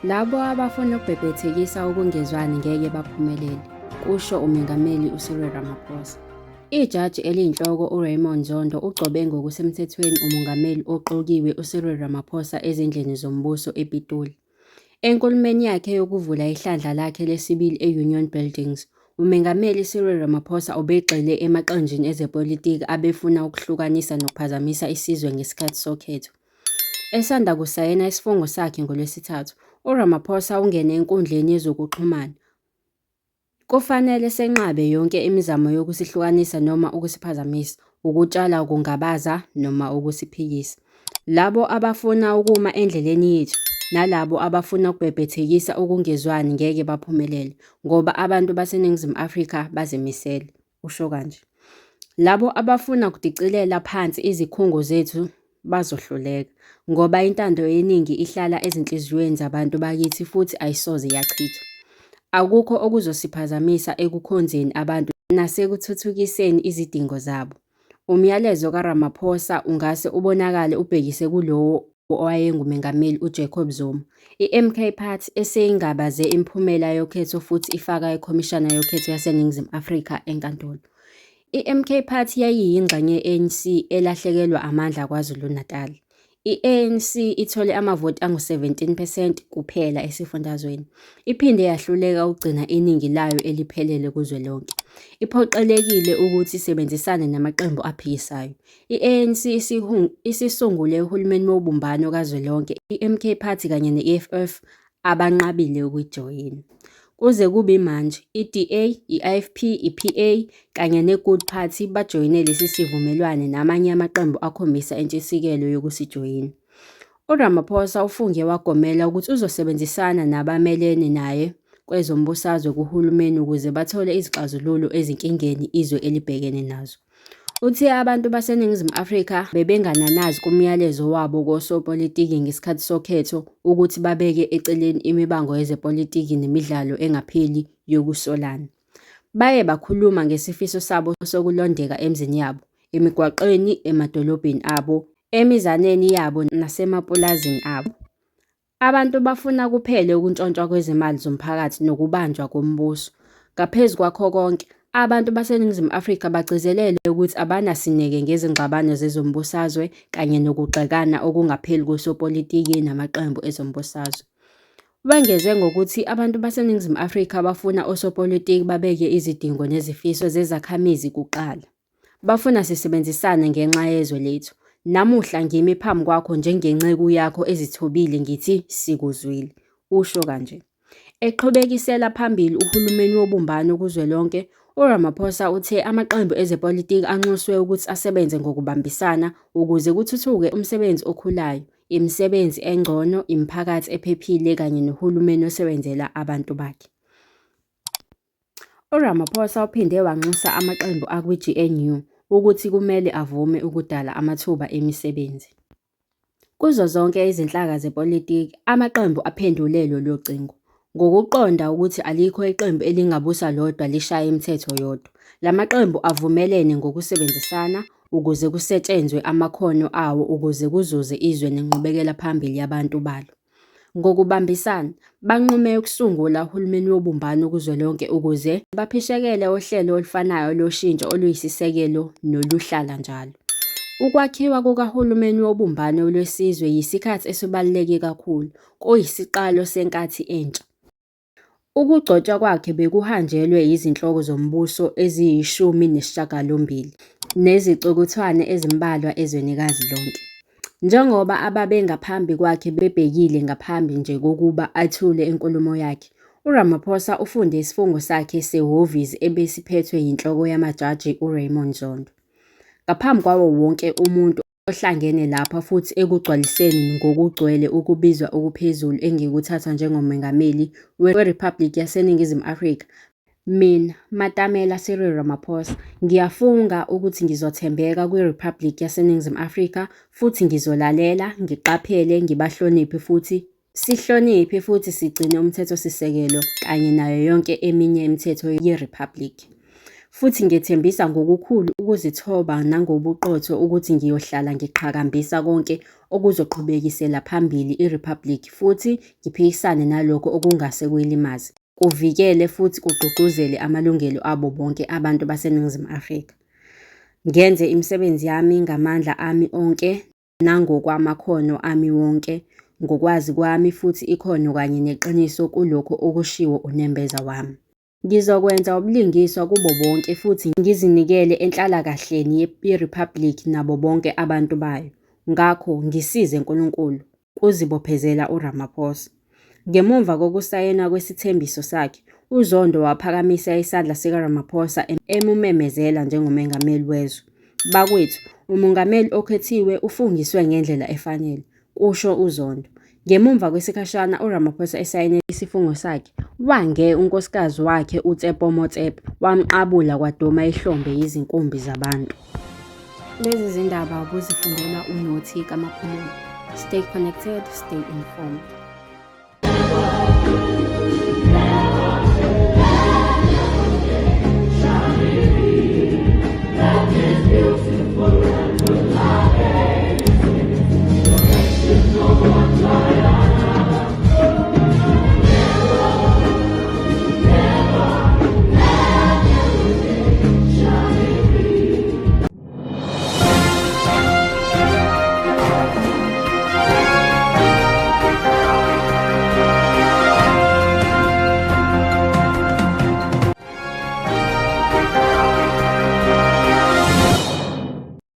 Labo abafuna ukubhebhethekisa ukungezwani ngeke baphumelele, kusho uMengameli uCyril Ramaphosa. Ijaji eliyinhloko uRaymond Zondo ugcobe ngokusemthethweni uMongameli oqokiwe uCyril Ramaphosa ezindlini zombuso ePitoli. Enkulumweni yakhe yokuvula ihlandla lakhe lesibili e-Union Buildings, uMengameli Cyril Ramaphosa ubegxile emaqenjini ezepolitiki abefuna ukuhlukanisa nokuphazamisa isizwe ngesikhathi sokhetho. Esanda kusayina isifungo sakhe ngoLwesithathu, uRamaphosa ungene enkundleni yezokuxhumana. Kufanele senqabe yonke imizamo yokusihlukanisa noma ukusiphazamisa, ukutshala ukungabaza noma ukusiphikisa. Labo abafuna ukuma endleleni yethu, nalabo abafuna ukubhebhethekisa ukungezwani ngeke baphumelele, ngoba abantu baseNingizimu Afrika bazimisele, usho kanje. Labo abafuna ukudicilela phansi izikhungo zethu bazohluleka, ngoba intando yeningi ihlala ezinhliziyweni zabantu bakithi futhi ayisoze yachithwa. Akukho okuzosiphazamisa ekukhonzeni abantu nasekuthuthukiseni izidingo zabo. Umyalezo kaRamaphosa ungase ubonakale ubhekise kulowo owayenguMengameli uJacob Zuma, i-MK Party eseyingabaze imiphumela yokhetho futhi ifaka iKhomishana Yokhetho yaseNingizimu Afrika enkantolo. I-MK Party yayiyingxenye ye-ANC elahlekelwa amandla KwaZulu-Natal. I-ANC ithole amavoti angu-17 percent kuphela esifundazweni. Iphinde yahluleka ukugcina iningi layo eliphelele kuzwelonke. Iphoqelekile ukuthi isebenzisane namaqembu aphikisayo. I-ANC isisungule uhulumeni wobumbano kazwelonke, i-MK Party kanye ne-EFF abanqabile ukuyijoyina. Kuze kube manje, i-DA, i-IFP, i-PA kanye ne-Good Party bajoyine lesi sivumelwano namanye amaqembu akhombisa intshisekelo yokusijoyina. URamaphosa ufunge wagomela ukuthi uzosebenzisana nabamelene naye kwezombusazwe kuhulumeni ukuze bathole izixazululo ezinkingeni izwe elibhekene nazo. Uthe abantu baseNingizimu Afrika bebengananazi kumyalezo wabo kosopolitiki ngesikhathi sokhetho ukuthi babeke eceleni imibango yezepolitiki nemidlalo engapheli yokusolana. Baye bakhuluma ngesifiso sabo sokulondeka emizini yabo, emigwaqweni, emadolobheni abo, emizaneni yabo nasemapulazini abo. Abantu bafuna kuphele ukuntshontshwa kwezimali zomphakathi nokubanjwa kombuso. Ngaphezu kwakho konke, abantu baseNingizimu Afrika bagcizelele ukuthi abanasineke ngezingxabano zezombusazwe kanye nokugxekana okungapheli kosopolitiki namaqembu ezombusazwe. Wengeze ngokuthi abantu baseNingizimu Afrika bafuna osopolitiki babeke izidingo nezifiso zezakhamizi kuqala. Bafuna sisebenzisane ngenxa yezwe lethu. Namuhla ngimi phambi kwakho njengenceku yakho ezithobile ngithi sikuzwile, usho kanje. Eqhubekisela phambili uhulumeni wobumbano kuzwelonke, uRamaphosa uthe amaqembu ezepolitiki anxuswe ukuthi asebenze ngokubambisana ukuze kuthuthuke umsebenzi okhulayo, imisebenzi engcono, imiphakathi ephephile kanye nohulumeni osebenzela abantu bakhe. URamaphosa uphinde wanxusa amaqembu akwi-GNU ukuthi kumele avume ukudala amathuba emisebenzi. Kuzo zonke izinhlaka zepolitiki, amaqembu aphendule lolu cingo. Ngokuqonda ukuthi alikho iqembu elingabusa lodwa lishaye imithetho yodwa, la maqembu avumelene ngokusebenzisana ukuze kusetshenzwe amakhono awo ukuze kuzuze izwe nenqubekela phambili yabantu balo. Ngokubambisana, banqume ukusungula uhulumeni wobumbano kuzwelonke ukuze baphishekele uhlelo olufanayo loshintsho oluyisisekelo noluhlala njalo. Ukwakhiwa kukahulumeni wobumbano lwesizwe yisikhathi esibaluleke kakhulu, kuyisiqalo senkathi entsha. Ukugcotshwa kwakhe bekuhanjelwe yizinhloko zombuso eziyi-18 nezicukuthwane ezimbalwa ezwenikazi lonke. Njengoba ababengaphambi kwakhe bebhekile ngaphambi nje kokuba ethule inkulumo yakhe, uRamaphosa ufunde isifungo sakhe sehhovisi ebesiphethwe yiNhloko yamaJaji uRaymond Zondo. Ngaphambi kwawo wonke umuntu ohlangene lapha futhi ekugcwaliseni ngokugcwele ukubizwa okuphezulu engikuthatha njengoMengameli weRiphabhliki yaseNingizimu Afrika, mina, Matamela Cyril Ramaphosa, ngiyafunga ukuthi ngizothembeka kwiRiphabhliki yaseNingizimu Afrika futhi ngizolalela, ngiqaphele, ngibahloniphe futhi sihloniphe futhi sigcine uMthethosisekelo kanye nayo yonke eminye imithetho yeRiphabhliki. Futhi ngethembisa ngokukhulu ukuzithoba nangobuqotho ukuthi ngiyohlala ngiqhakambisa konke okuzoqhubekisela phambili iRiphabhlikhi futhi ngiphikisane nalokho okungase kuyilimaze, kuvikele futhi kugqugquzele amalungelo abo bonke abantu baseNingizimu Afrika. Ngenze imisebenzi yami ngamandla ami onke nangokwamakhono ami wonke, ngokwazi kwami futhi ikhono kanye neqiniso kulokho okushiwo unembeza wami. Ngizokwenza ubulingiswa kubo bonke futhi ngizinikele enhlalakahleni yeRiphabhlikhi nabo bonke abantu bayo. Ngakho, ngisize Nkulunkulu, kuzibophezela uRamaphosa. Ngemuva kokusayinwa kwesithembiso sakhe, uZondo waphakamisa isandla sikaRamaphosa emumemezela njengoMengameli wezwe. Bakwethu, uMongameli okhethiwe ufungiswe ngendlela efanele, kusho uZondo. Ngemuva kwesikhashana uRamaphosa esayine isifungo sakhe, wange unkosikazi wakhe uTshepo Motsepe wamqabula kwaduma ihlombe yizinkumbi zabantu. Lezi zindaba ubuzifundelwa uNothi kaMaphumulo. Stay connected, stay informed.